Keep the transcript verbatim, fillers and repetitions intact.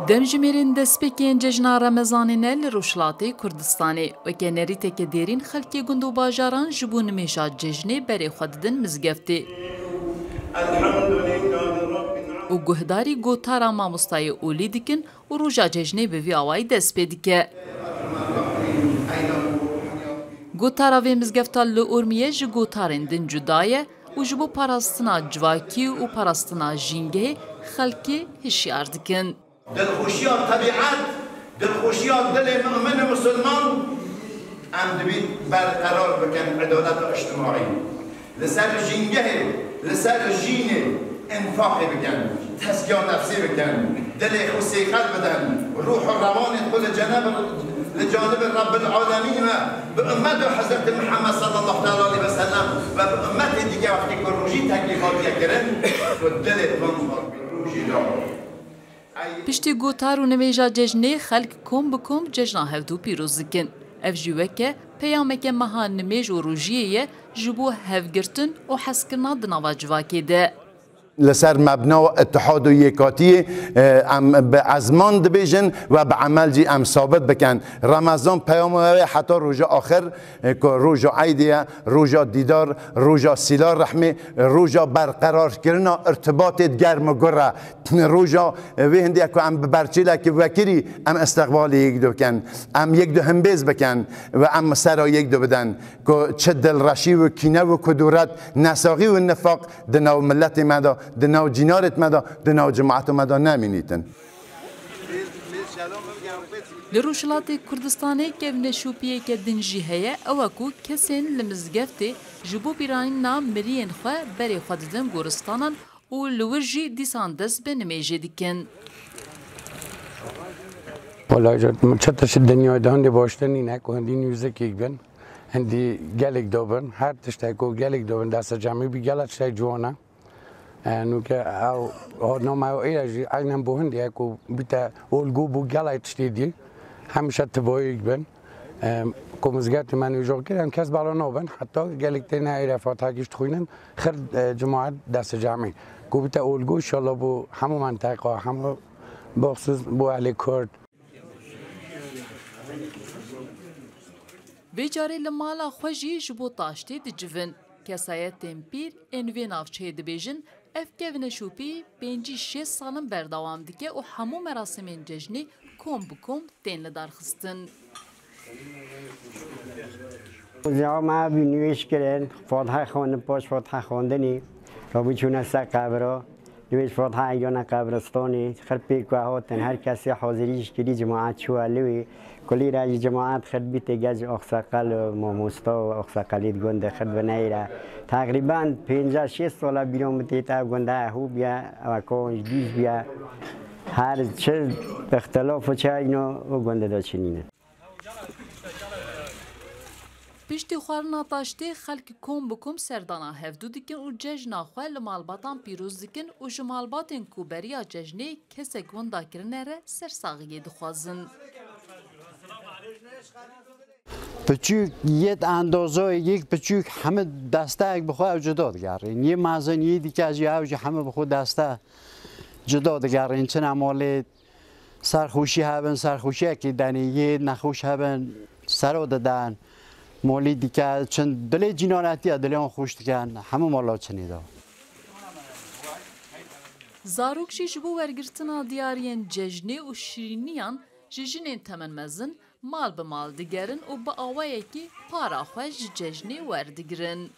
Demjimêrên destpêkên cejna Remezanê ne li Rojhilatê Kurdistanê. Weke nerîteke dêrîn xelkê gund û bajaran ji bo nimêja cejnê berê xwe didin mizgeftê. Û guhdarî gotara mamostayê olî dikin û roja cejnê bi vî awayî dest pê dike. Gotara vê mizgefta li Urmiye ji gotarên din cuda ye û ji bo parastina civakî û parastina jîngehê xelkê hişyar dikin. Dilxweşiya tebîet, dilxweşiya dilê mumin û misilman em dibît berqerar bikin edaleta îctimaî. Li ser jîngehê, li ser jînê enfaqê bikin, teskiya nefsê bikin, dilê xwe sêxet bidin, ruh û rewanê xwe li ceneb, li canibê Rebbil Alemîn ve bi ummet û Hezretî Mihemed sallallahu teala aleyhi ve sellem ve bi ummetê dike wextê ku rojî teklîf hatiye kirin, ku dilê wan rojî da. Piştî gotar û nimêja cejnê xelk kom bi kom cejna hevdû pîroz dikin. Ev jî weke peyameke meha nimêj û rojiyê ye ji bo hevgirtin û hezkirina di nava civakê de. Li ser mebna û îtihad û yekatiyê, e, em bi ezman dibêjin we bi emel jî em sabit bikin. Remezan peyama we heta roja axir, e, ku roja eydê ye, roja dîdar, roja sîla rehmê, roja berqerarkirina irtibatê germ û gur e. Roja, e, vê hindiye ku em bi berçîlekî vekirî em îsteqbalê yek du bikin. Em yek du himbêz bikin ve em sera yek du bidin. Ku çi dilreşî û kîne û kuduret, nesaxî û nifaq di nav miletê me de, di nav cînarêt me de, di nav cemaetê me de nemînîtin. Li Rojhilatê Kurdistanê kevneşopiyeke din jî heye, ew e ku kesên li mizgeftê ji bo bîranîna miriyên xwe berê xwe didin goristanan û li wir jî dîsan dest bi nimêjê dikin. Wala, çi tişt dinyayê de hindî baştir nîne ku hindî nûzikek bin, hindî gelek da bin, her tiştek ku gelek da bin destecemî bî, gelek tiştek ciwan e. E, nûke ew, o, name ew êre jî eynen bo hindî ye ku bîte olgû bo gelek tiştê dî, hemişe tibayek bin. E, ku mizgeftê me nûjo kir, em kes bala nabin, heta gelek têne êre fatihekî jî dixwînin, xir, e, cemaet destecemî. Ku bîte olgû, înşallah bo hemû menteqa, hemû bexsûs bo ehlê Kurd. Vê carê li mala xwe jî ji bo taştê dicivin. Kesayetên pîr ên vê navçeyê dibêjin, ev kevneşopî pêncî şêst sal in berdewam dike û hemû merasimên cejnê kom bi kom tên lidarxistin. Ziya me bî nûêş kirin, Fatiha xwendin, paş Fatiha xwendinê, rabû çûne ser qebira. Divêj Fatiha eygana qebristanê, xir pêk ve hatin, her kesê hazirî jî kirî, cemaet çûye li wê. Kulî re jî cemaet xir bî tê gel ji axseqel û mamosta û axseqelî di gundê xir bi neyre. Teqrîben pênceh şêst sal e bîra min tê, ev gunde eho bûye, ew kon jî dîs bûye. Her çi îxtilaf û çi eyno û gundê de çinîne. Piştî xwarina taştê xelk kom bi kom serdana hevdû dikin û cejna xwe li malbatan pîroz dikin û ji malbatên ku beriya cejnê kesek winda kirine re sersaxiyê dixwazin. Piçûk yê di endazoyê yek piçûk hemû desteyek bi xwe ew cuda digerîn. Yê mezin, yê dike jî ew jî hemû bi xwe deste cuda digerîn. Çine malê Serxweşî hebin, serxweşiyekî denê, yê nexweş hebin, sero diden. Molî dike, çin dilê cînanetî ye, dilê wan xweş dikin, hemû mala çinî de. Zarok jî ji bo wergirtina diyariyên cejnê û şirîniyan ji jinên temenmezin mal bi mal digerin û bi awayekî para xwe ji cejnê werdigirin.